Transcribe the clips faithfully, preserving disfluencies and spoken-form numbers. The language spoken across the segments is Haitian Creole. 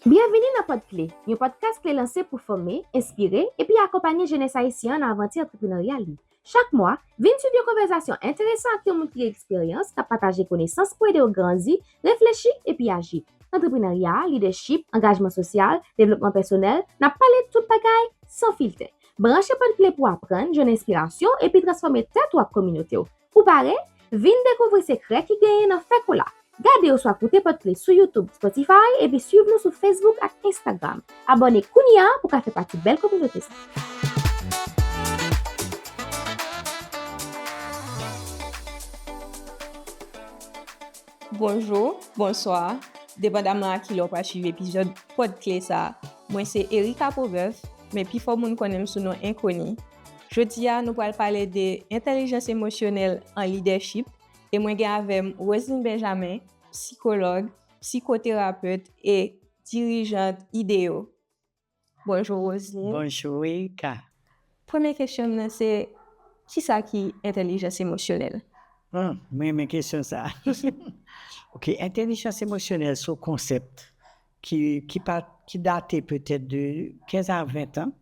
Byenvini nan Pòdkle, yon podcast ki lanse pou fòme, enspire, epi akonpanye jenès ayisyen an nan avanti antrepreneryal li. Chak mwa, vin swiv yon konvèsasyon enteresan ak yon moun ki gen eksperyans, k ap pataje konesans pou ede w grandi, reflechi, epi aji. Antrepreneurya, lidèchip, angajman sosyal, devlopman pèsonèl, n ap pale tout bagay san filtè. Branche Pòdkle pou w aprann, jwenn enspirasyon, epi transfòme tèt ou ak kominote w. Ou pare? Vin dekouvri sekrè ki genyen nan fè kola. Gade oswa koute Pòdkle sou YouTube, Spotify, epi swiv nou sou Facebook ak Instagram. Abòne kounye a pou w ka fè pati bèl kominote sa. Bonjou, bonswa, depandaman a kilè w pral swiv epizòd Pòdkle sa a. Mwen se Erika Pwovèv, men pifò moun konnen m sou non Enkoni. Jodi a, nou pral pale de entèlijans emosyonèl an lidèchip, e mwen gen avè m Roseline Benjamin, sikològ, sikoterapet e dirijant IDEO. Bonjou, Roseline. Bonjou, Erika. Premye kesyon m nan se, kisa ki entèlijans emosyonèl? Hmm, mwen renmen kesyon sa. Ok, entèlijans emosyonèl se yon konsèp ki, ki, pa, ki date petèt de kenz a ven tan.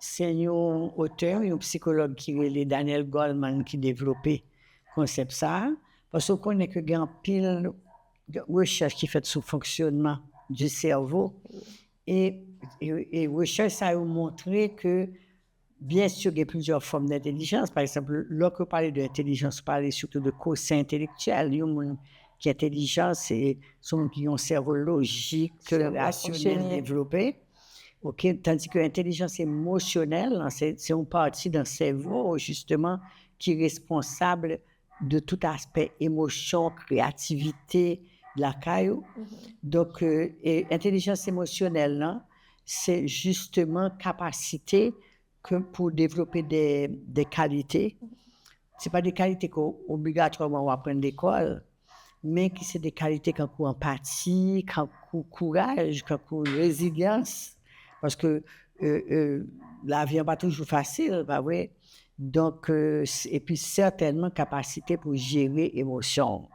Se yon otè, yon sikològ ki rele Daniel Goleman ki devlope konsèp sa a. Paske w konnen ke gen anpil rechèch ki fèt sou fonksyonman di sèvo. E, e, e rechèch sa yo montre ke, byen si, gen plizyè fòm dentèlijans. Pa egzanp, lòske yo pale de entèlijans, yo pale sitou de kosen entelektyèl. Yon moun ki entèlijan, se, se yon moun ki gen yon sèvo lojik, rasyonèl, devlope. Ok, tandis ke entèlijans emosyonèl, se, se yon pati nan sèvo, jisteman, ki responsab de tout aspè emosyon, kreyativite lakay ou. Donk, e, entèlijans emosyonèl lan, se jisteman kapasite ke pou devlope de, de kalite. Se pa de kalite ke obligatwaman w aprann lekòl, men ki se de kalite kankou anpati, kankou kouraj, kankou rezilyans. Paske, e, e, lavi an pa toujou fasil, pa vre? Donk, e, s-, epi sètènman kapasite pou jere emosyon w.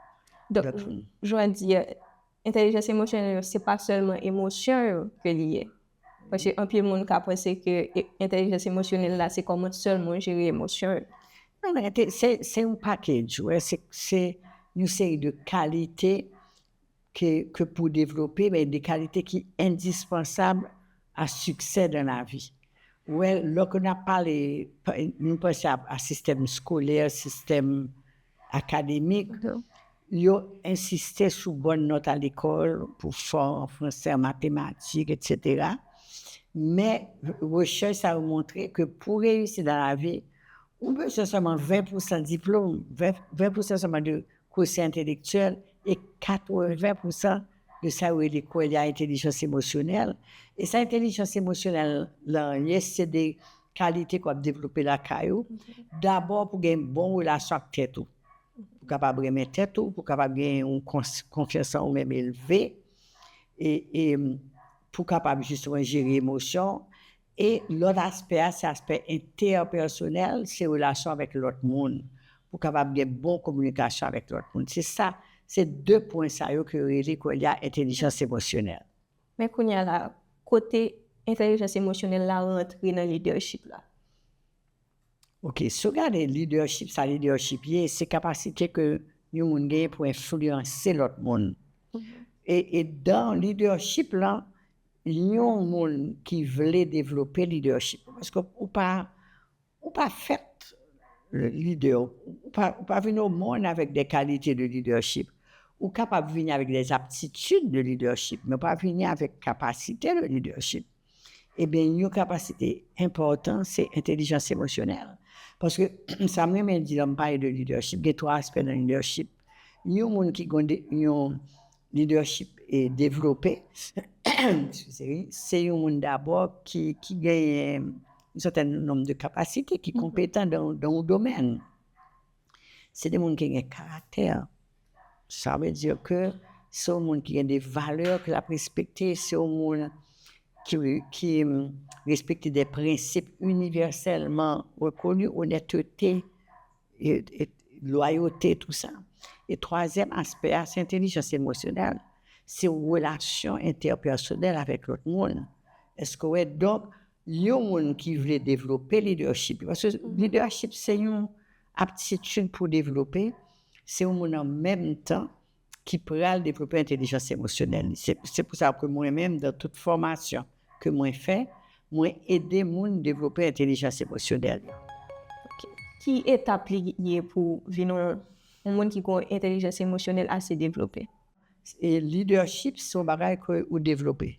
Donk, donk, jan w di, entèlijans emosyonèl yo, se pa sèlman emosyon yo ke li ye. Paske anpil moun ka panse ke e, entèlijans emosyonèl la, se kòman sèlman w jere emosyon yo. Non, men ente-, se, se yon package, wè, se, se yon seri de kalite ke, ke pou devlope, men de kalite ki endispansab a siksè dan lavi. Wè, lòske n ap pale, pa-, nou panse a, a sistèm skolè, sistèm akademik, yo ensiste sou bòn nòt a lekòl pou fò an fransè, an matematik, etsetera. Men, rechèch sa yo montre ke pou reyisi dan lavi, ou bezwen sèlman ven pousan diplòm, ven, ven pousan sèlman de kosen entelektyèl e katreven pousan de sa yo rele kwè li a entèlijans emosyonèl. E sa entèlijans emosyonèl lan ye, se de kalite ke w ap devlope lakay ou. Dabò pou gen bon relasyon ak tèt ou. Pou kapab renmen tèt ou, pou kapab gen yon kons-, konfyans an ou menm elve. E, e pou kapab jisteman jere emosyon. E lòt aspè a, se aspè entèpèsonèl, se relasyon avèk lòt moun. Pou kapab gen bon kominikasyon avèk lòt moun. Se sa, se de pwen sa yo ke yo rele kwè li a entèlijans emosyonèl. Men kounye a la, kote entèlijans emosyonèl la rantre nan lidèchip la? Ok, si w gade lidèchip, sa lidèchip ye, se kapasite ke yon moun genyen pou enfliyanse lòt moun. E, e dan lidèchip lan, yon moun ki vle devlope lidèchip, paske ou pa, ou pa fèt lidè, ou pa, ou pa vin o monn avèk de kalite de lidèchip. Ou kapab vini avèk de aptitid de lidèchip, men ou pa vini avèk kapasite de lidèchip. Ebyen, yon kapasite enpòtan, se entèlijans emosyonèl. Paske, sa m renmen di lè m pale de lidèchip, gen twa aspè nan lidèchip. Yon moun ki gen de, yon lidèchip e devlope, eskize, wi, se yon moun dabò ki, ki genyen yon sèten nonb de kapasite, ki konpetan dan, dan yon domèn. Se de moun ki gen karaktè. Sa vle di ke se yon moun ki gen de valè ke l ap respekte, se yon moun ki, ki respekte de prensip inivèsèlman rekoni, onètete, e, e lwayote, tou sa. E twazyèm aspè a, se entèlijans emosyonèl. se relasyon entèpèsonèl avèk lòt moun. Èske w wè? Donk, yon moun ki vle devlope leadership, paske leadership se yon aptitid pou devlope, se yon moun an menm tan ki pral devlope entèlijans emosyonèl li. Se, se pou sa ke mwen menm, nan tout fòmasyon ke mwen fè, mwen ede moun devlope entèlijans emosyonèl yo. Ki etap li ye pou vin yon, yon moun ki gen entèlijans emosyonèl ase devlope? E leadership, se yon bagay ke ou devlope.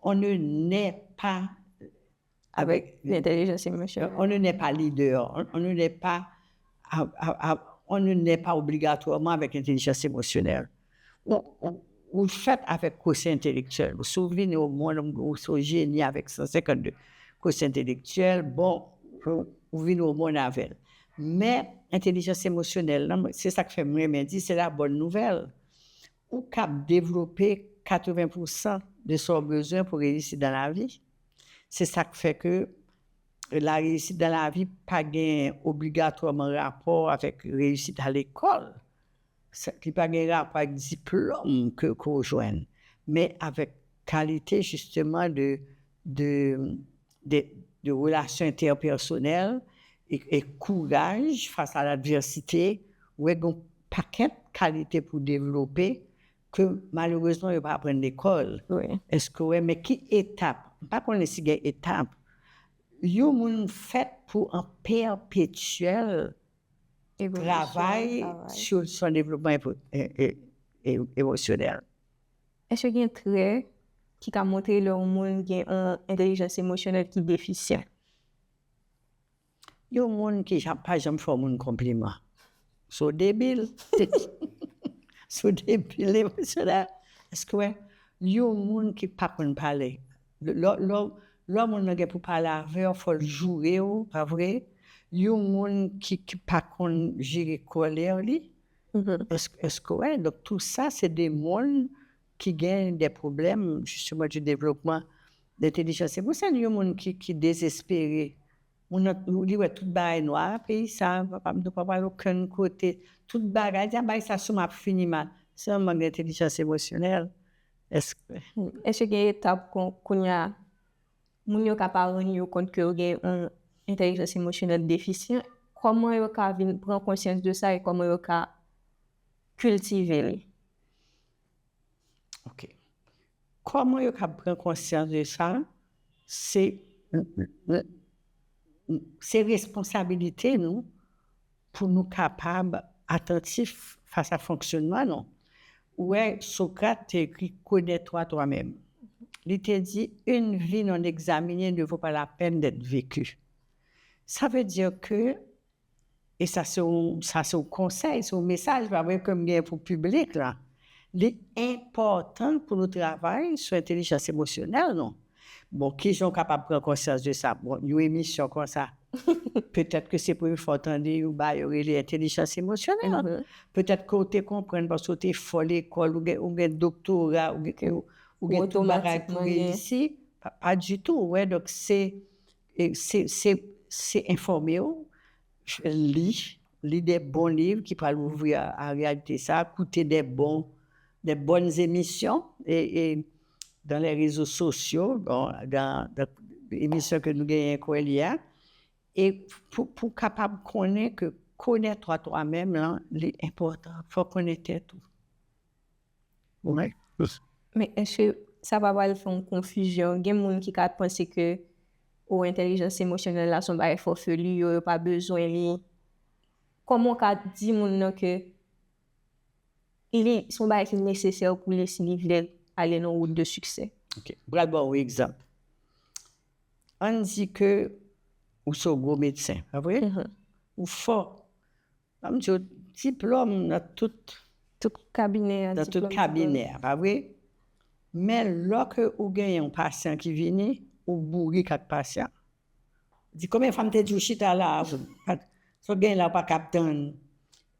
On ne naît pas avec Entèlijans emosyonèl. On ne naît pas leader, on, on ne naît pas à- à- à- on ne naît pas obligatoirement avec intelligence émotionnelle. Ou, ou, ou fèt avèk kosen entèlektyèl. Si w vini o monn, ou se jeni avèk san senkannde kosen entèlektyèl, bon, ou, ou vini o monn avè l. Men entèlijans emosyonèl lan, se sa k fè m renmen di, se la bonne nouvelle. Ou kab devlope katreven pousan de sa w bezwen pou reyisi dan lavi. Se sa k fè ke la réussite dans la vie pa gen obligatwaman rapò avèk reyisit a lekòl. Sa- Li pa gen rapò ak diplòm ke ke w jwenn, men avèk kalite jisteman de, de, de, de relasyon entèpèsonèl e, e kouraj fas a ladvèsite. Ou wè gen yon pakèt kalite pou devlope ke malerezman yo pa aprann lekòl. Wi. Èske w wè, men ki etap? M pa konnen si gen etap. Yon moun fèt pou an pèpetyèl travay sou son devlopman emosyonèl. Èske gen trè ki ka montre lè yon moun gen yon entèlijans emosyonèl ki defisyan? Yon moun ki pa janm fè yon moun konpliman. So debil. So debil emosyonèl. Èske w wè? Yon moun ki pa konn pale. Lè lè- lè moun nan gen pou pale avè w, fò l joure w, pa vre? Yon moun ki, ki pa konn jere kòlè li. Èske w wè? Donk, tou sa, se de moun ki gen de pwoblèm, jisteman, di devlopman de entèlijans emosyonèl. Yon moun ki, ki dezespere. Moun nan, li wè tout bagay nwa, peyi sa, papa m nou pa pral okenn kote. Tout bagay, di a bagay sa sou m ap fini mal. Se yon mank d'entèlijans emosyonèl. Èske Èske gen etap kon- kounye a moun yo ka pa rann yo kont ke yo gen yon entèlijans emosyonèl defisyan? Kòman yo ka vin pran konsyans de sa e kòman yo ka kiltive li? Ok. Kòman yo ka pran konsyans de sa? Se se responsabilite nou pou nou kapab atantif fas a fonksyonman nou. Ou wè, Socrate te ekri Connais-toi toi-même. Li te di, une vie non examinée ne vaut pas la peine d'être vécue. Sa vle di ke, e sa se yon, sa se yon konsèy, se yon mesaj, pa vre, ke m gen pou piblik la. Li enpòtan pou nou travay sou entèlijans emosyonèl nou. Bon, kijan w kapab pran konsyans de sa? Bon, yon emisyon konsa, petèt ke se premye fwa w tande yon bagay yo rele entèlijans emosyonèl. Petèt ke w te konprann paske w te fò lekòl, ou gen, ou gen doktora, ou gen, ou gen tout bagay pou reyisi. Pa, pa ditou, wè, donk se, e se, se, se enfòme w, li, li de bon liv ki pral ouvri a, a reyalite sa, koute de bon, de bonn emisyon, e, e dans les réseaux sociaux, bon, dans, dans emisyon ke nou genyen kwè li a, e pou, pou kapab konnen ke connais-toi toi-même lan, li enpòtan, fò konnen tèt ou. Men èske sa pa pral fè yon konfizyon? Gen moun ki ka panse ke o entèlijans emosyonèl la se yon bagay fòfeli, yo, yo pa bezwen li. Kòman w ka di moun nan ke li se yon bagay ki nesesè pou li si li vle ale nan wout de siksè? Ok. M pral ba w yon egzanp. Ann di ke ou se yon gwo medsen, pa vre? Ou fò. Ann di w diplòm nan tout Tout kabinè a, nan tout kabinè a, pa vre? Men lò ke ou genyen yon pasyan ki vini, ou bourik ak pasyan. Di, konbyen fwa m te di w chita la a? Sa w gen la, w pa kab tann.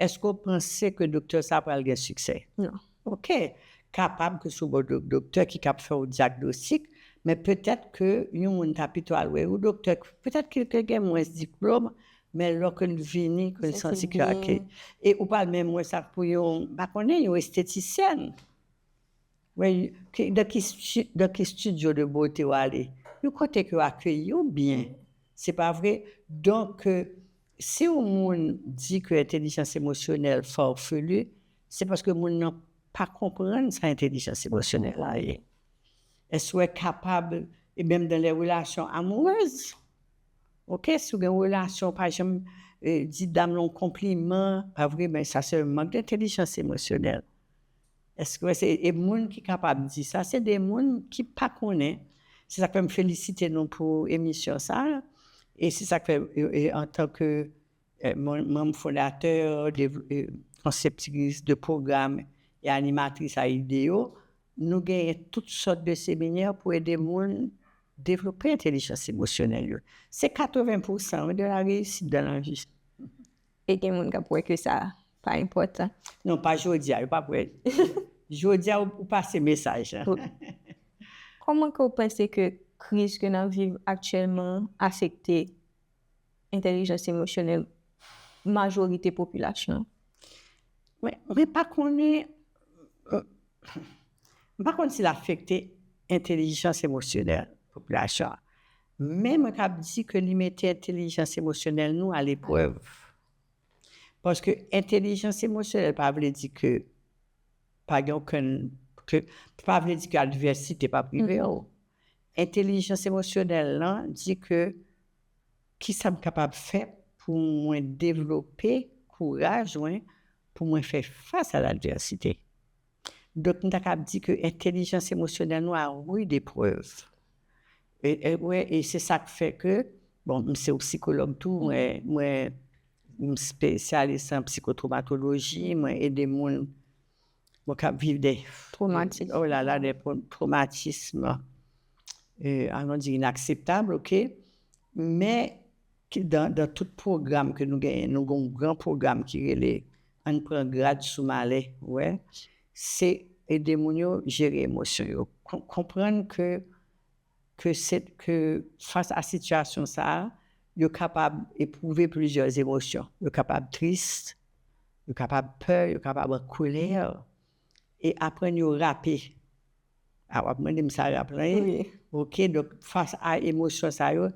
Èske w panse ke doktè sa a pral gen siksè? Non. Ok. Kapab ke se yon bon do- doktè ki kab fè w dyagnostik, men petèt ke yon moun ta pito al wè yon doktè, petèt ke l gen mwens diplòm, men lò ke l vini, ke l santi ke ake. E ou pral menm wè sa pou yon, m pa konnen, yon estetisyèn. Mwen, ki, dans ki, sti- dans ki studio de beauté w ale? Yon kote ke yo akeyi w byen. Se pa vre? Donk, euh, si yon moun di ke entèlijans emosyonèl farfelu, se paske moun nan pa konprann sa entèlijans emosyonèl la ye. Èske w kapab, e menm dans les relations amoureuses, ok, si w gen yon relasyon, pa janm eh, di dam lan yon konpliman, pa vre, men sa se mank d'entèlijans emosyonèl. Èske se e moun ki kapab di sa? Se de moun ki pa konnen. Se sa k fè m felisite nou pou emisyon sa a. E se sa k fè, e, e, antanke eh, mon- manm fondatè, dev- eh, konseptris de pwogram e animatris a Ideo, nou genyen tout sòt de seminè pou ede moun devlope entèlijans emosyonèl yo. Se katreven pousan wi, de la réussite dans la vie. E gen moun k ap wè ke sa pa enpòtan. Non, pa jodi a, yo p ap wè. Jodi a, ou ou pase mesaj la. Kòman ke w panse ke kriz ke n ap viv aktyèlman afekte entèlijans emosyonèl majorite popilasyon? Mwen, mwen pa konnen, euh, mwen pa konn si l afekte entèlijans emosyonèl popilasyon an. Men mwen kab di ke li mete entèlijans emosyonèl nou a leprèv. Paske entèlijans emosyonèl pa vle di ke pa gen okenn, ke, pa vle di ke advèsite p ap rive w. Entèlijans emosyonèl lan di ke ki sa m kapab fè pou mwen devlope kouraj mwen pou mwen fè fas a ladvèsite. Donk, m ta kab di ke entèlijans emosyonèl nou a rude eprèv. E, e, wè, e se sa k fè ke, bon, m se yon sikològ tou, mwen, mwen, m spesyalis an psikotwomatoloji, mwen ede moun bon, k ap viv de Twomatis. Oh là là, des pro- traumatismes, euh, allons dire, inacceptables, ok? Men ki dan, dan tout pwogram ke nou genyen, nou gen yon gran pwogram ki rele Ann pran grad sou malè, wè. Se ede moun yo jere emosyon yo. Kon- Konprann ke, ke, se, ke fas a sitiyasyon sa a, yo kapab epwouve plizyè emosyon. Yo kapab tris, yo kapab pè, yo kapab an kolè. E aprann yo rape. A, w ap mande m sa rap lan ye? Wi. Ok, donk fas a emosyon sa yo,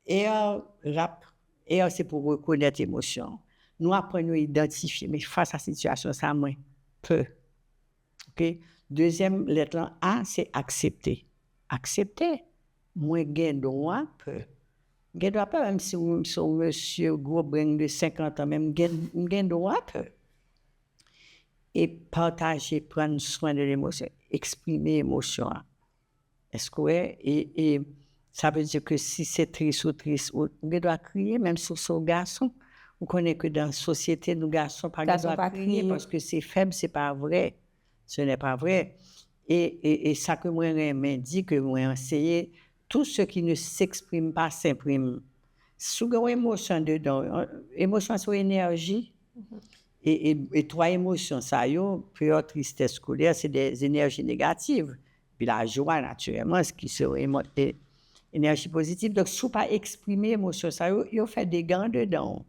R, rap, R se pou rekonèt emosyon. Nou aprann yo idantifye, men fas a sitiyasyon sa, mwen pè. Ok? Dezyèm lèt lan, A, se aksepte. Aksepte. Mwen gen dwa pè. M gen dwa pè, menm si m se yon mesye gwo breng de senkant an, men m gen, m gen dwa pè. E pataje, pran swen de lemosyon, eksprime emosyon an. Èske w wè? E, e sa vle di ke si se tris ou tris, ou, ou gen dwa kriye, menm si w se yon gason. Ou konnen ke dan sosyete nou, gason pa gen Gason dwa pa kriye kriye. Paske se fèb, se pa vre. Ce n'est pas vrai. E, e, e sa ke mwen renmen di, ke mwen anseye, tout ce qui ne s'exprime pas s'imprime. Si w gen yon emosyon andedan w, emosyon se yon enèji. E, e, e twa emosyon sa yo, pè, tristès, kolè, se de enèji negativ. Epi lajwa, natirèlman, ki se yon emo- e- enèji pozitiv. Donk, si w pa eksprime emosyon sa yo, yo fè dega andedan w.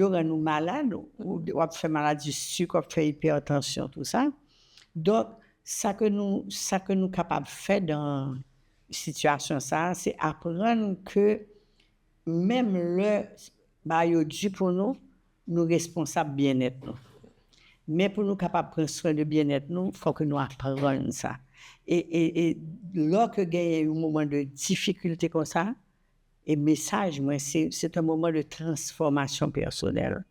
Yo rann ou malad, ou, w ap fè maladi sik, w ap fè ipètansyon, tou sa. Donk, sa ke nou, sa ke nou kapab fè dan sitiyasyon sa a, se aprann ke menm lè bagay yo di pou nou, nou responsab byennèt nou. Men pou nou kapab pran swen de byennèt nou, fòk nou aprann sa. E, e, e lè ke genyen yon moman de difikilte konsa, e mesaj mwen, se, c'est un moment de transformation personnelle.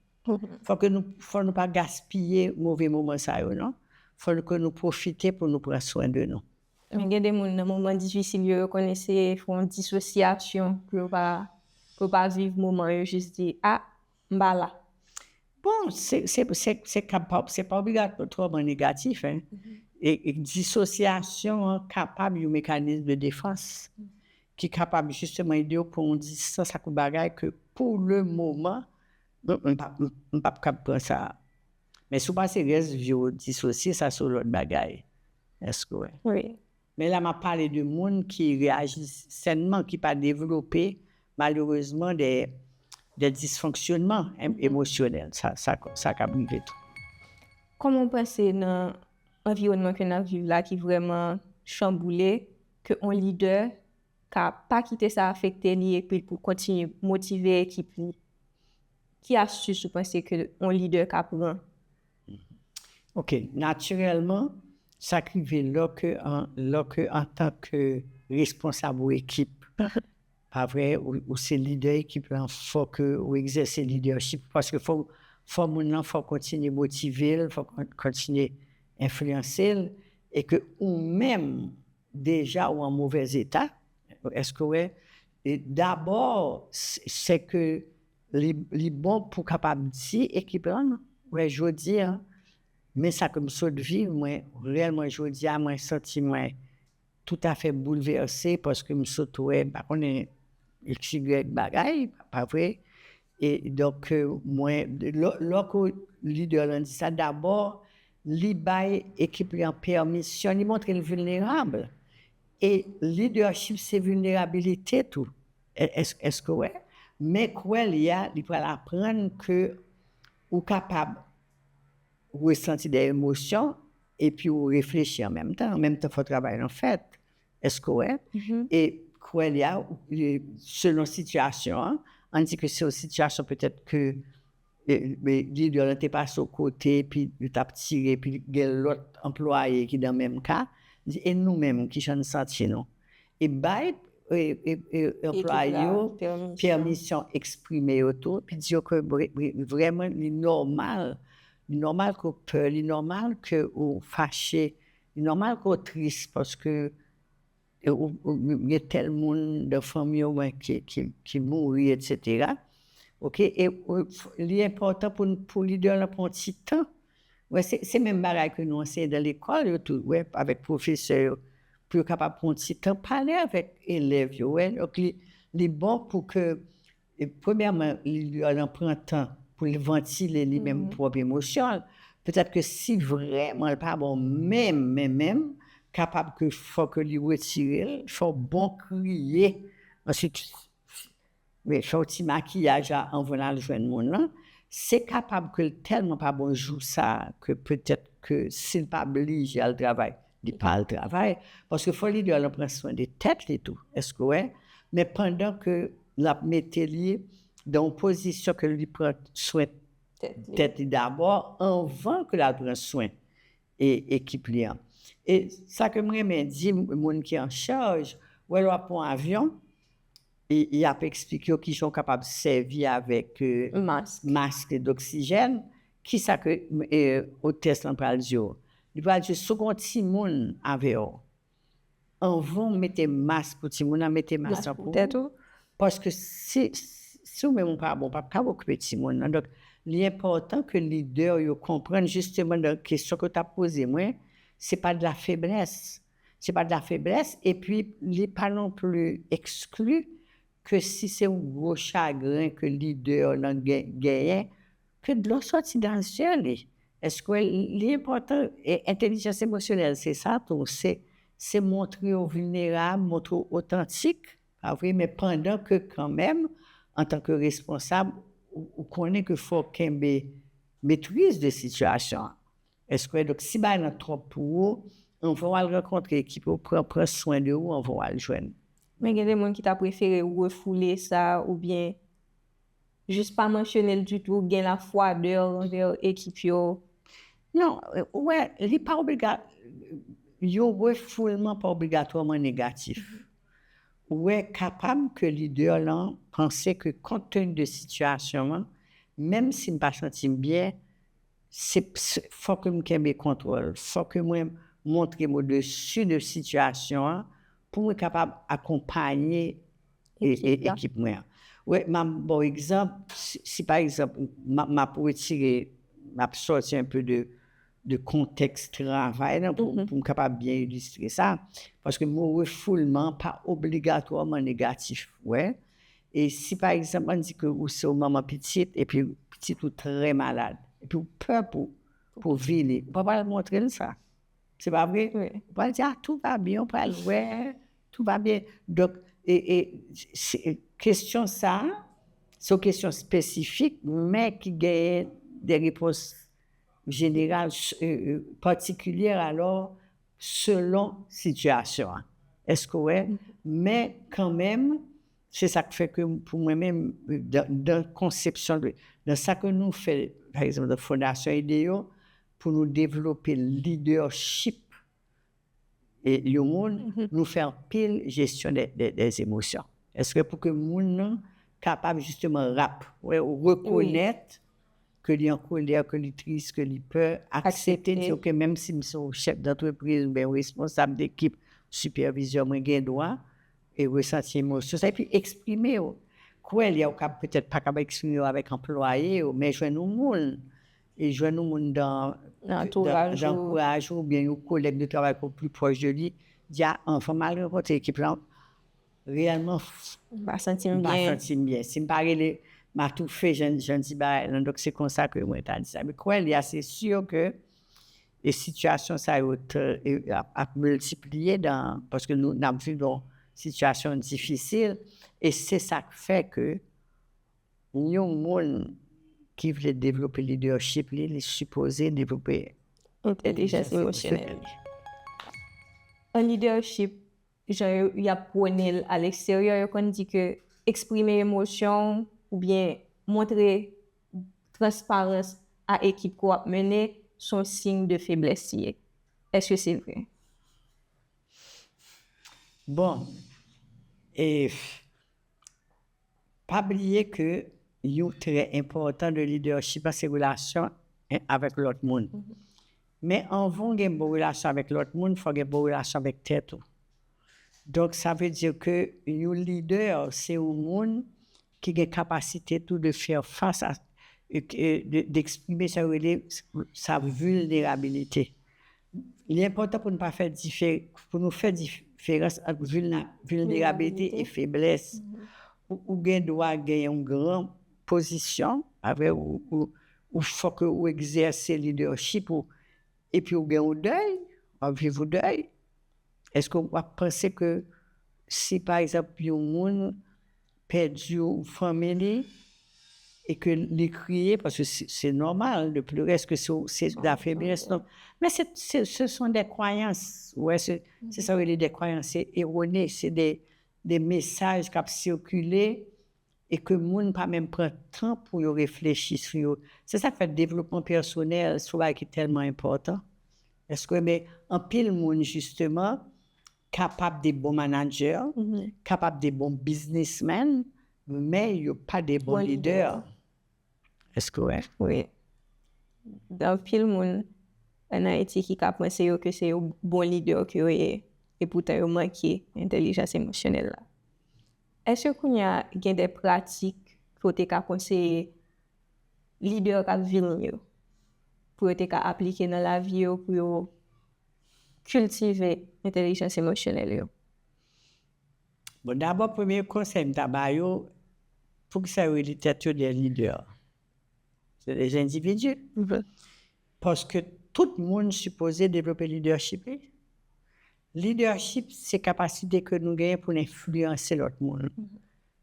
Fòk nou, fòk nou pa gaspiye move moman sa yo, non. Fòk ke nou pwofite pou nou pran swen de nou. Men gen de moun nan moman difisil yo, yo konnen se fè yon disosyasyon pou yo pa, pou yo pa viv moman yo, jis di, a, m pa la. Bon, se, se, se, se ka pa, se pa obligatwaman negatif, hein. E, e disosyasyon an kapab yon mekanis de defans ki kapab jisteman ede w pran yon distans ak yon bagay ke pou le moman, m, m pa, m, m p ap kab pran sa. Men si w pase rès vi w disosye, sa se yon lòt bagay. Èske w wè? Wi. Men la, m ap pale de moun ki reyaji sènman, ki pa devlope, malerezman, de, de disfonksyonman em- emosyonèl. Sa, sa, sa k ap rive tou. Kòman w panse nan anviwònman ke n ap viv la ki vrèman chanboule, ke yon lidè ka pa kite sa afekte li epi pou kontinye motive ekip li? Ki astis ou panse ke yon lidè ka pran? Ok, natirèlman, sa k rive lòke an, lòke antanke responsab ou ekip, pa vre, ou, ou se lidè ekip lan, fòk ou egzèse lidèchip, paske fò, fò moun nan, fò kontinye motive l, fò kontinye enfliyanse l, e ke ou menm, deja ou an movèz eta, èske w wè? E dabò, se ke li, li bon pou kapab di ekip lan, wè, jodi a, men sa ke m sot viv, mwen, reyèlman, jodi a, mwen santi mwen toutafè boulvèse paske m sot wè, m pa konnen, X Y bagay, pa vre? E donk, mwen, lè ke lidè lan di sa, dabò, li bay ekip li an pèmisyon, li montre l vilnerab. E lidèchip se vilnerabilite tou. Èske w wè? Men kwè li a, li pral aprann ke ou kapab resanti de emosyon epi ou reflechi an menm tan. An menm tan, fò travay lan fèt. Èske w wè? E kwè li a, selon sitiyasyon an, ann di ke se yon sitiyasyon petèt ke lidè lan te pase yon kote, epi yo t ap tire, epi gen lòt anplwaye ki nan menm ka, di, e nou menm, kijan n santi nou? E bay anplwaye yo pèmisyon eksprime yo tou, epi di yo ke vrèman li nòmal, li nòmal ke w pè, li nòmal ke w fache, li nòmal ke w tris paske gen tèl moun nan fanmi w ki, ki, ki mouri, etsetera. Ok, e li enpòtan pou, pou lidè lan pran ti tan. Wè, se, se menm bagay ke nou anseye nan lekòl yo tou, wè, avèk pwofesè yo, pou yo kapab pran ti tan pale avèk elèv yo, wè. Donk, li, li bon pou ke, e, premyèman, lidè lan pran tan pou l vantile li menm pwòp emosyon l. Petèt ke si vrèman l pa bon menm, menm, menm, kapab ke fò ke li retire l, fè w bon kriye, answit, men fè w ti makiyaj la anvan l al jwenn moun lan. Se kapab ke l tèlman pa bon jou sa a ke petèt ke si l pa blije al travay, li pa al travay. Paske fò lidè lan pran swen de tèt li tou. Èske w wè? Men pandan ke l ap mete li nan yon pozisyon ke li pran swen tèt li dabò anvan ke l al pran swen e ekip li an. E sa ke m renmen di moun ki an chaj, wè lè w ap pran yon avyon, e, y ap eksplike w kijan w kapab sèvi avèk, e, mask, mask doksijèn. Kisa ke, e, otès lan pral di w? Li pral di w, si w gen yon timoun avè w, anvan w mete mask pou timoun nan, mete mask lan pou ou. Paske si, si w menm ou pa bon, w p ap ka okipe timoun nan. Donk, li enpòtan ke lidè yo konprann, jisteman, nan kesyon ke w t ap poze mwen, se pa de la feblès. Se pa de la feblès, epi li pa non pli ekskli ke si se yon gwo chagren ke lidè lan gen, genyen, ke dlo sòti nan zye li. Èske w wè, li enpòtan, e, entèlijans emosyonèl, se sa tou, se, se montre w vilnerab, montre w otantik, pa vre, men pandan ke kanmenm, antanke responsab, ou, ou konnen ke fò w kenbe metriz de sitiyasyon an. Èske w wè, donk, si bagay lan twòp pou ou, anvan w al rankontre ekip ou, pran, pran swen de ou anvan w al jwenn. Men gen de moun ki ta prefere refoule sa oubyen jis pa mansyone l ditou, gen lafwadè anvè ekip yo. Non, ou wè, li pa obliga, yon refoulman pa obligatwaman negatif. Ou wè, kapab ke lidè lan panse ke kont teni de sitiyasyon an, menm si m pa santi m byen, se, se, fòk m kenbe kontwòl, fòk mwen montre m odesi de sitiyasyon an pou mwen kapab akonpaye e, e, ekip mwen an. Wè, m ap ba w egzanp, si, si pa egzanp, m ap, m ap retire, m ap sòti enpe de, de kontèks travay lan pou, pou m kapab byen ilistre sa, paske mo refoulman pa obligatwaman negatif, wè. E si pa egzanp, ann di ke ou se yon manman pitit, epi pitit ou trè malad, epi ou pè pou, pou vini, ou pa pral montre l sa. Se pa vre? Ou pral di, ah, tout va bien, ou pral wè, tout va bien. Donk, e, e, se, kesyon sa, se yon kesyon espesifik, men ki genyen de repons jeneral, s- e, e, patikilye, alò, selon sitiyasyon an. Èske w wè? Men kanmenm, se sa k fè ke pou mwen menm, dan, dan konsepsyon, de, dan sa ke nou fè, pa egzanp, dan Fondasyon Ede yo, pou nou devlope lidèchip e yon moun, nou fè anpil jesyon de, de, de emosyon. Èske pou ke moun nan kapab jisteman rap, wè, rekonèt ke li an kolè, ke li tris, ke li pè, aksepte, di, ok, menm si m se yon chèf dantrepriz oubyen responsab dekip, sipèvizè, mwen gen dwa e resanti emosyon sa, epi eksprime yo. Kwè li a, ou ka petèt pa kapab eksprime yo avèk anplwaye yo, men jwenn yon moun, e jwenn yon moun dan, dan antouraj ou, oubyen yon kolèg de travay ki pli pwòch de li, di, a, anvan m al rankontre ekip lan, reyèlman, m pa santi m byen. M pa santi m byen. Si m pa rele, m a toufe, jan, jan di bagay lan. Donk, se konsa ke mwen ta di sa. Men kwè li a, se si ke e sitiyasyon sa yo t- e ap, ap miltipliye dan, paske nou, n ap viv yon sitiyasyon difisil, e se sa k fè ke yon moun ki vle devlope lidèchip li, li sipoze devlope entèlijans emosyonèl. An lidèchip, jan yo, y ap pwone l aleksteryè, yo konn di ke eksprime emosyon w oubyen montre transparans a ekip ke w ap mennen, se yon siy de feblès li ye. Èske se vre? Bon, e pa bliye ke yon trè enpòtan de lidèchip la, se relasyon, en, avèk lòt moun. Men anvan w gen bon relasyon avèk lòt moun, fò w gen bon relasyon avèk tèt ou. Donk, sa vle di ke yon lidè, se yon moun ki gen kapasite tou de fè fas a, e, e, de, de eksprime sa yo rele sa vilnerabilite. Li enpòtan pou nou pa fè diferans, pou nou fè diferans ant vilna- vilnerabilite e feblès. Ou, ou gen dwa gen yon gran pozisyon, avè ou, ou, ou fò ke ou egzèse lidèchip ou, epi ou gen yon dèy, w ap viv yon dèy. Èske w ap panse ke si, pa egzanp, yon moun pèdi yon fanmi li e ke li kriye, paske se, se nòmal de plere, èske se, se de la feblès? Non. Men se, se, ce sont des croyances. Ou wè, se, se sa yo rele des croyances erronées. Se de, de mesaj k ap sikile e ke moun pa menm pran tan pou yo reflechi sou yo. Se sa k fè devlopman pèsonèl se yon bagay ki tèlman enpòtan. Èske, men, anpil moun, jisteman, kapab de bon manadjè, kapab de bon biznismenn, men yo pa de bon lidè. Èske w wè? Wi. Gen anpil moun ann Ayiti ki ka panse yo ke se yo bon lidè ke yo ye, e poutan yo manke entèlijans emosyonèl la. Èske kounye a gen de pratik ke w te ka konseye lidè k ap vini yo, pou yo te ka aplike nan lavi yo, pou yo kiltive entèlijans emosyonèl yo? Bon, dabò, premye konsèy m ta ba yo, poukisa yo rele tèt yo de lidè? Se de endividi. Paske tout moun sipoze devlope lidèchip li. Lidèchip, se kapasite ke nou genyen pou n enfliyanse lòt moun.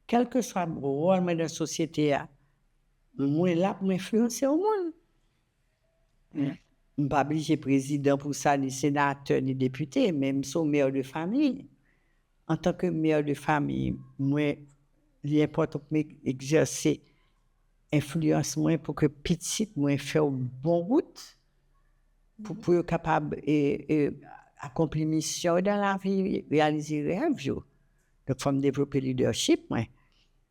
Kèlkeswa wòl mwen nan sosyete a, mwen la pou m enfliyanse yon moun. M pa blije prezidan pou sa, ni senatè, ni depite, men m se yon mè de fanmi. Antanke mè de fanmi, mwen, li enpòtan pou m egzèse enfliyans mwen pou ke pitit mwen fè yon bon wout, pou, pou yo kapab, e, e, akonpli misyon yo dan lavi, reyalize rèv yo. Donk, fò m devlope lidèchip mwen.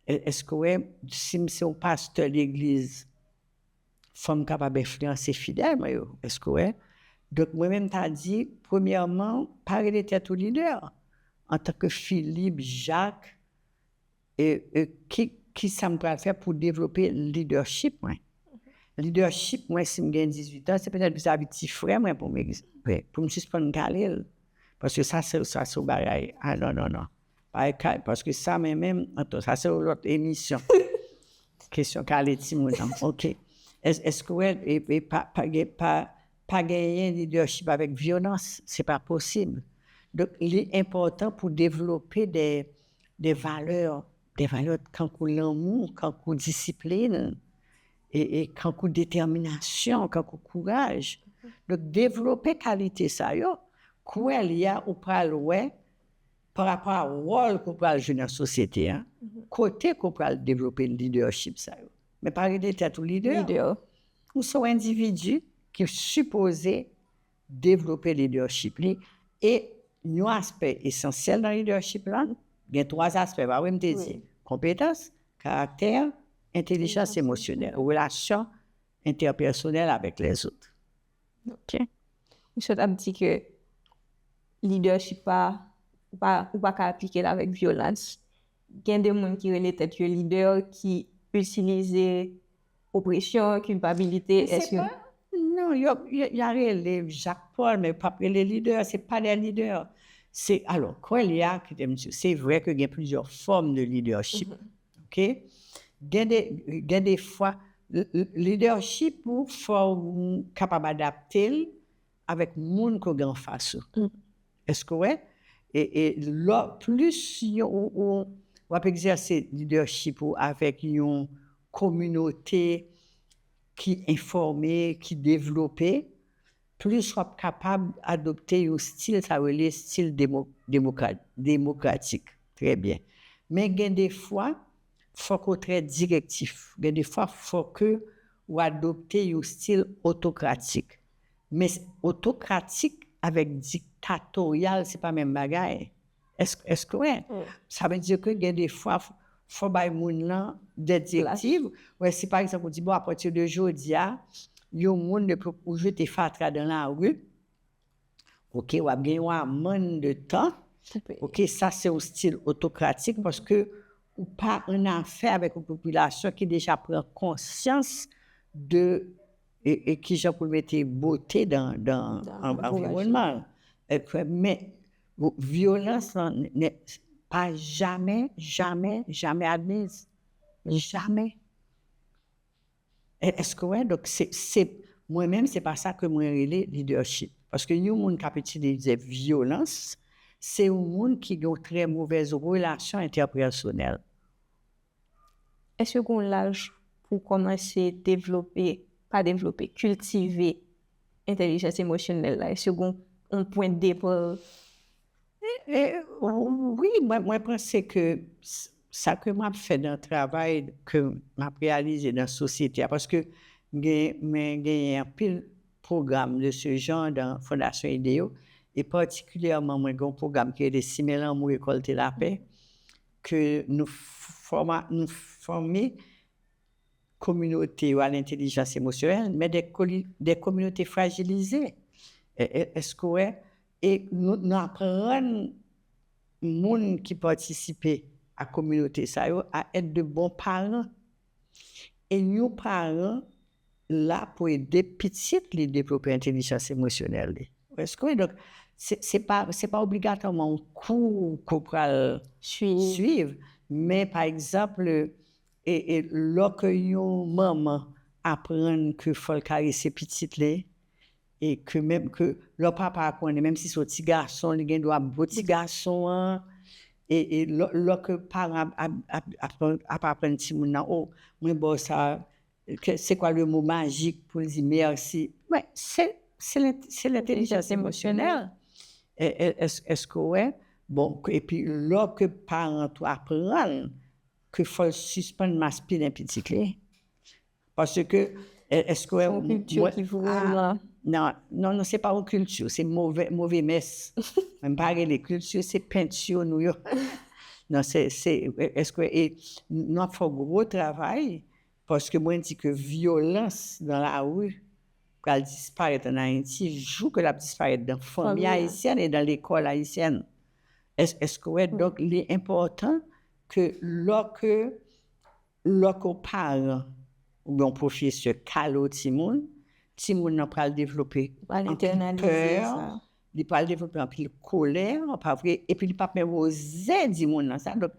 E, èske w wè, si m se yon pastè legliz, fò m kapab enfliyanse fidèl mwen yo. Èske w wè? Donk, mwen menm ta di, premyèman, pa rele tèt ou lidè. Antanke Philippe, Jacques, e, e ki, ki sa m pral fè pou devlope lidèchip mwen? Lidèchip mwen, si m gen dizuit an, se petèt vizavi ti frè mwen pou m egz- pou m sispann kale l. Paske sa se, sa se yon bagay. A non, non, non. Pa ka- paske sa, men menm, anto, sa se yon lòt emisyon. Kesyon kale timoun nan. Ok. Èske w wè, e, e pa, pa, gen- pa, pa genyen lidèchip avèk vyolans, se pa posib. Donk, li enpòtan pou devlope de, de valè, de valè kankou lanmou, kankou disiplin, e, e kankou detèminasyon, kankou kouraj. Donk, devlope kalite sa yo, kwè li a ou pral wè pa rapò a wòl ke w pral jwe nan sosyete a, kote ke w pral devlope leadership sa yo. Men pa rele tèt ou lidè. Ou se yon endividi ki sipoze devlope leadership li. E yon aspè esansyèl nan leadership la, gen twa aspè, pa vre m te di, konpetans, karaktè, entelijans emosyonèl, relasyon entèpèsonèl avèk lèzòt. Ok. Misye t ap di ke leadership pa, ou pa, ou pa ka aplike l avèk vyolans. Gen de moun ki rele tèt yo lidè ki itilize opresyon, kilpabilite, Se pa, non, yo, yo, y a rele Jacques Paul, men yo p ap rele lidè, se pa de lidè. Se, alò, kwè li a, kite m di, se vre ke gen plizyè fòm de leadership. Ok? Gen de, gen de fwa, leadership ou fò ou kapab adapte l avèk moun ke w gen anfas ou. Èske w wè? E, e lò, plis ou, ou, w ap egzèse leadership ou avèk yon kominote ki enfòme, ki devlope, plis w ap kapab adopte yon stil sa yo rele stil demo, demokra, demokratik. Trè byen. Men gen de fwa, fòk ou trè direktif. Gen de fwa, fòk ou adopte yon stil otokratik. Men otokratik avèk diktatoryal, se pa menm bagay. Èske, èske w wè? Sa vle di ke gen de fwa, fò bay moun nan de direktiv. Wè, si pa egzanp, ou di, bon, apati de jodi a, yon moun ne pe, ou jete fatra dan lari, ok, w ap gen yon amann de tan. Ok, sa se yon stil otokratik paske ou pa an afè avèk yon popilasyon ki deja pran konsyans de e, e kijan pou l mete bote dan, dan anviwònman l. Men vyolans lan pa jamè, jamè, jamè admiz. Jamè. Èske w wè? Donk, se, se, mwen menm, se pa sa ke mwen rele leadership. Paske yon moun k ap itilize vyolans, se yon moun ki gen yon trè movèz relasyon entèpèsonèl. Èske gen yon laj pou w kòmanse devlope, pa devlope, kiltive entèlijans emosyonèl la? Èske gen yon pwen de depa? Wi, mwen, mwen panse ke sa ke m ap fè nan travay ke m ap reyalize nan sosyete a, paske gen, mwen genyen anpil pwogram de ce genre nan Fondasyon Ide yo, e patikilyèman mwen gen yon pwogram ki rele Simen lanmou, rekòlte lapè, ke nou fòma, nou fòme kominote yo a lentelijans emosyonèl, men de, de kominote frajilize. Èske w wè? E nou, nou aprann moun ki patisipe a kominote sa yo a èt de bon paran. E yon paran la pou ede pitit li devlope entelijans emosyonèl li. Èske w wè? Donk, se, se pa, se pa obligatwaman yon kou ke w pral swiv, men pa egzanp, e, e lòke yon manman aprann ke fò l karese pitit li, e ke menm ke lò papa a konnen, menm si se yon ti gason, li gen dwa bo ti gason an, e, e lò, lòke paran ap, ap, ap, ap, ap aprann timoun nan, o, mwen ba w sa, se kwa le mo majik pou l di mèsi? Mwen, se, se lentelijans emosyonèl. Èske w wè? Bon, epi lòke paran tou aprann ke fò l sispann maspilen pitit li. Paske, èske w wè? Se yon kilti ki voye w la. Non, non, non, se pa yon kilti, se move, move mès. Mwen m pa rele kilti, se penti nou yo. Non, se, se, èske, e nou ap fè gwo travay, paske mwen di ke vyolans nan lari pral disparèt an Ayiti, jou ke l ap disparèt dan fanmi ayisyèn e dan lekòl ayisyèn. Èske w wè? Donk, li enpòtan ke lòke, lòke yon paran oubyen yon pwofesè kale yon timoun, timoun nan pral devlope anpil pè, li pral devlope anpil kolè, pa vre? Epi li p ap menm oze di moun nan sa. Donk,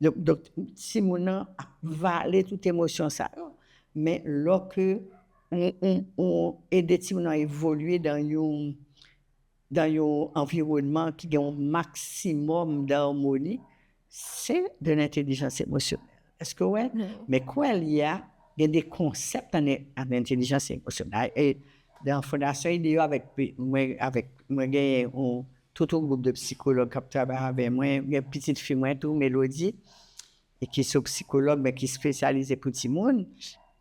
donk, donk timoun nan ap vale tout emosyon sa yo. Men lòke ou, ou, ou ede timoun nan evolye dan yon dan yon anviwònman ki gen yon maksimòm d'harmonie, se de lentelijans emosyonèl. Èske w wè? Men kwè li a, Gen de konsèp nan, nan entèlijans emosyonèl. E nan Fondasyon Ide yo, avèk, mwen, avèk, mwen genyen yon, tout yon gwoup de psikològ k ap travay avè mwen. Gen pitit fi mwen tou, Melody, e ki se psikològ, men ki espesyalize pou timoun.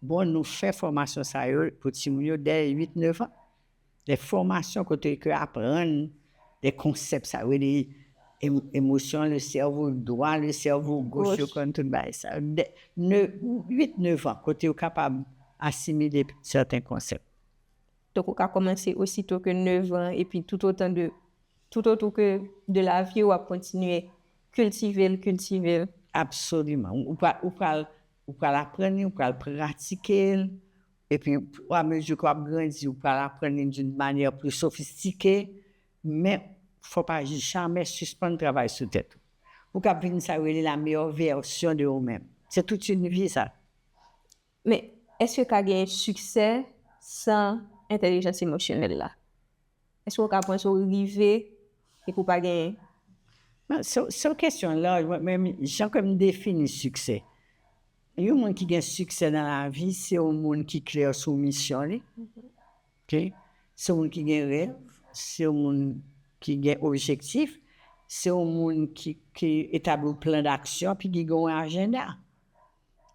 Bon, nou fè fòmasyon sa yo pou timoun yo dèyè uit, nèf an. De fòmasyon kote ke aprann de konsèp sa yo, de em- emosyon, le cerveau droit, le cerveau gauche, yo konn tout bagay sa. De, ne, uit, nèf an, kote yo kapab asimile sèten konsèp. Donk, ou ka kòmanse osito ke nèf an, epi tout otan de, tout otou ke de lavi, w ap kontinye kiltive l, kiltive l. Absoliman. Ou pral, ou pral, ou pral aprann li, ou pral pratike l. Epi, a mezi ke w ap grandi, ou pral aprann li d'une manière plus sophistiquée, men fò pa jamè sispann travay sou tèt ou. Ou ka vin sa yo rele la meilleure version de ou menm. Se tout une vie sa. Men, èske ka gen siksè san entèlijans emosyonèl la? Èske w ka panse w rive epi w pa genyen? Non, se se yon kesyon laj, mwen menm, jan ke m defini siksè. Yon moun ki gen siksè nan lavi, se yon moun ki klè sou misyon li. Ok? Se yon moun ki gen rèv, se yon moun ki gen objektif, se yon moun ki, ki etabli yon plan d'aksyon, epi ki gen yon ajanda.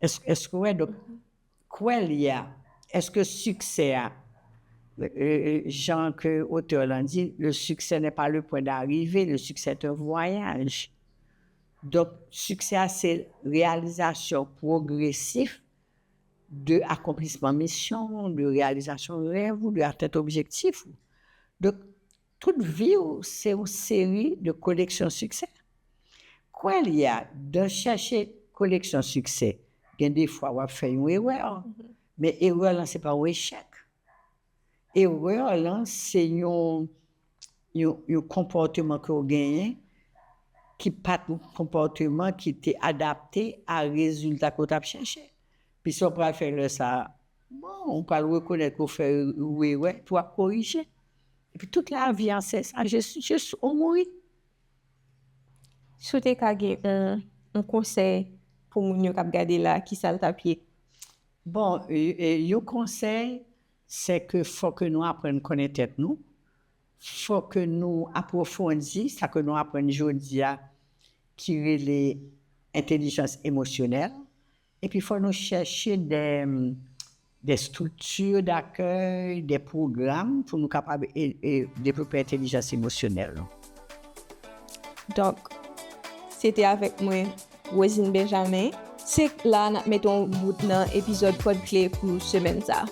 Èske, èske w wè? Donk, kwè li a, èske siksè a, euh, euh, jan ke otè lan di, le succès n'est pas le point d'arrivée, le succès est un voyage. Donk, siksè a se reyalizasyon pwogresif de akonplisman misyon, de reyalizasyon rèv ou, de atent objektif ou. Donk, tout vi w se yon seri de koleksyon siksè. Kwè li a, dan chèche koleksyon siksè, gen de fwa w ap fè yon erè, men erè lan se pa yon echèk. Erè lan se yon, yon, yon konpòteman ke w genyen ki pa t yon konpòteman ki te adapte a rezilta ke w t ap chèche. Pi sa w pral fè lè sa a, bon, ou pral rekonèt ke w fè yon erè, epi w ap korije. Epi tout lavi an se sa, jis, jis ou mouri. Si w te ka gen yon, yon konsèy pou moun yo k ap gade la, kisa l t ap ye? Bon, e, e, yon konsèy, se ke fò ke nou aprann konnen tèt nou, fò ke nou apwofondi sa ke nou aprann jodi a, ki rele entèlijans emosyonèl, epi fò nou chèche de, de strikti dakèy, de pwogram pou nou kapab e, e, devlope entèlijans emosyonèl nou. Donk, se te avèk mwen, Rosine Benjamin. Se la n ap mete yon bout nan epizòd Kòd Kle pou semèn sa.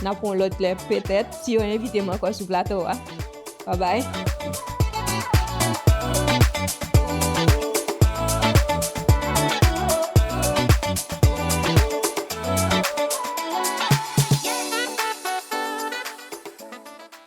N ap wè yon lòt lè, petèt, si yo envite m ankò sou plato a. Babay.